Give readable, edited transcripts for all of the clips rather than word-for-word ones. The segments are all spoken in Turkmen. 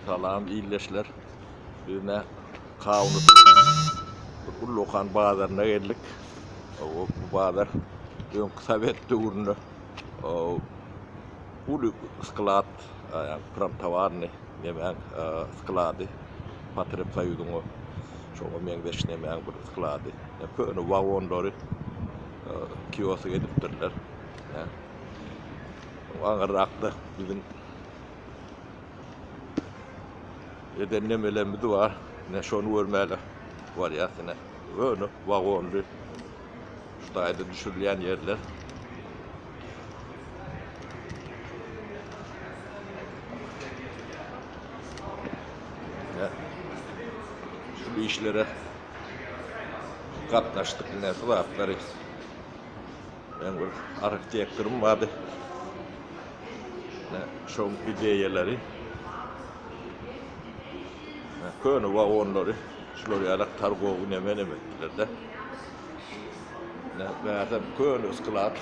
Salam ildeşler. Biz ne Kaunas bir ullakan bazaryna geldik. O bu bazar öňki Sowet döwründe uly sklad, ýagny promtowarny nemäň sklady, Potreb-soýuzyň o şoňa meňzeş nemäň bir sklady. Köne wagonlary kiosk edipdirler. Aňyrrakda biziň eden nemelerimiz bar. Ine şony görmäge barýas ine. Köne wagonly şu taýda düşürilýän ýerler. Ine şu işlere gatnaşdyk ine şu zatlary. Men bir arhitektorym bardy. Ine şoň ideýalary. Köne wagonlary şular ýalak targowy neme neme etdiler-de. Ine bärde köne sklad.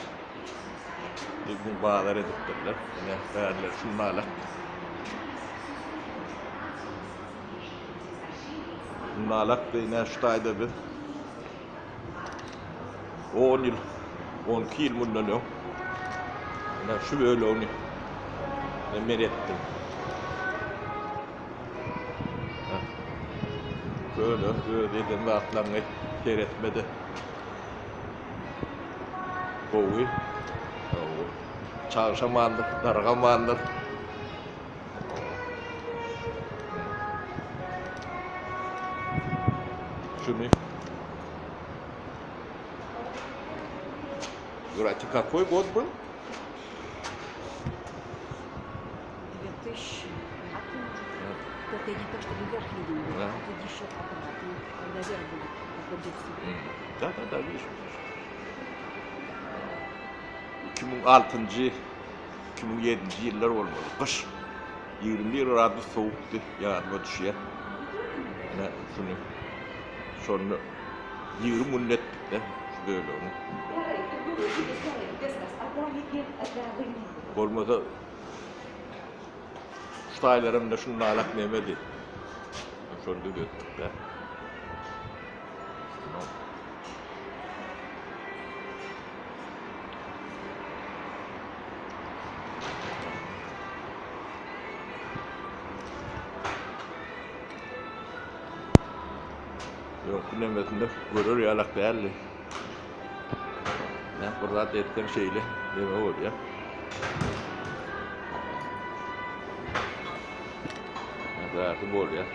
Bir bazar edipdirler. Ine bärler şunalak. Şunalak ine şu taýda biz On ýyl, 12 ýyl mundan öň ine şu bölegini men etdim. Köne öz eden zatlaryňy seretmede gowy. Çagşamandyr, dargamandyr. Şuny Юрати, какой год был? 2005 Только не то, чтобы вверх виден был, Да. а тут еще обратно, когда вверх будет, попадется. Да, да, да, вижу, вижу. 2006-njy, 2007-nji ýyllar bolmaly. Gyş 21 gradus sowukdy, ýadyma düşýär. Ine şuny şonda 20 günde etdik-de şu bölegini. Bolmasa şu taýlaram ine şunalak nemedi. Şony düzetdik-de. Ýok, nemesinde görer ýalak däldi. Ne bir zat etseň şeýle neme bolýar. Bärsi bolýar.